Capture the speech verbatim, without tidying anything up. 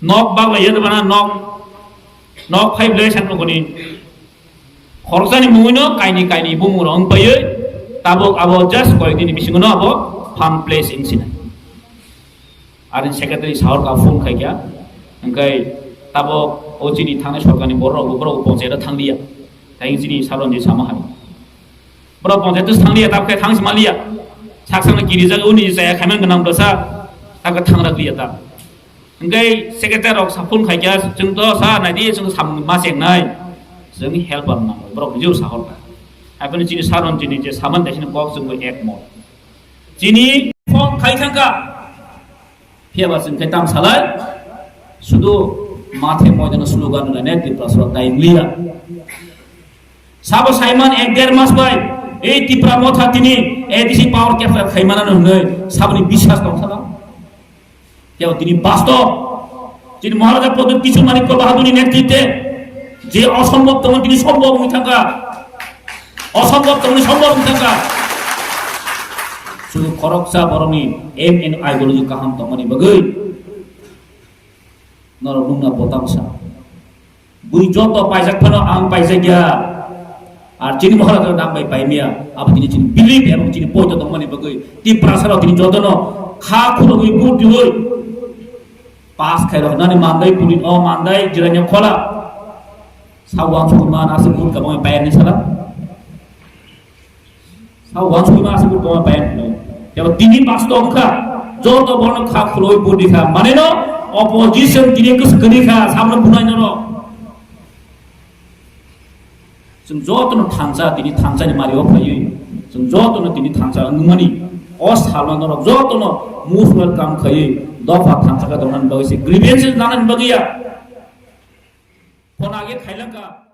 Nok bagwi ya bana nok, nok five lei san koni. Khoroksa ni mungwi no kaini kaini bumung rok wng paiwi tabuk abo just koyek dini bisingo no abo farm place wng sinai. Arin secretary sahor ka phone khai kya, hingkai tabuk o chini thangnai sorkar ni borok rok borok panchayat o thang liya. Tai chini saron je sama hai. Borok panchayat o thang liya, tabuk khe thang sima liya. Sak sak no kiri jaga uni jaya khaiman gwnang bwsa, tabuk khe thang rak liya ta. Hingke secretary rok sa phone khaikya, "Chwng to sa naidi, chwng samung ma chengnai, chwng helper nango," borok bijor sa horkha. Haiboni chini saron chini je saman dai sini kok chwngbo ek mot. Chini phone khai thangkha, phiyaba chwng khe tam salai, sudu mathe moidano slogan rwlainai Tripura sora time liya. Sabo saiman ek der mas bai, ei Tipra motha tini A D C power capture khaimana hwnwi saboni biswas tong sana. Kebo tini bastob, chini Maharaja Pradyut Kishore Manikya Bahadurni netritwe je osombob tongmani tini sombob wngwi thangkha, osombob tongmani sombob wngwi thangkha. Sudu khoroksa borokni aim and ideology kaham tongmani bagwi norok nungna bo tamsa. Bui joto paijak phano ang paijakya. Ar chini Maharaj rok nang bai paimia. Abo tini chini belief ebong chini poito tongmani bagwi. Tiprasa rok tini jotono kha khulogwi vote diwi. Pass khairok nani mandai puri o mandai jiranya khola. Sa wansukma nasi vote kabang payani sala. Sa wansukma aswk bo tongma bai hwnwi. Tebo tini bastob kha, joto borno kha khuloi budi kha. Mane no opposition tini kwswk kwrwi kha, samno bunai no. Chwng joto no thansa, tini thansa ni mari o phaiwi. Chwng joto no tini thansa wngmani. O salma norok joto no mutual kam khaiwi dopha thansa kha tongmani bagwi se grievances nanani bagwi ya. Khona ge khailang kha.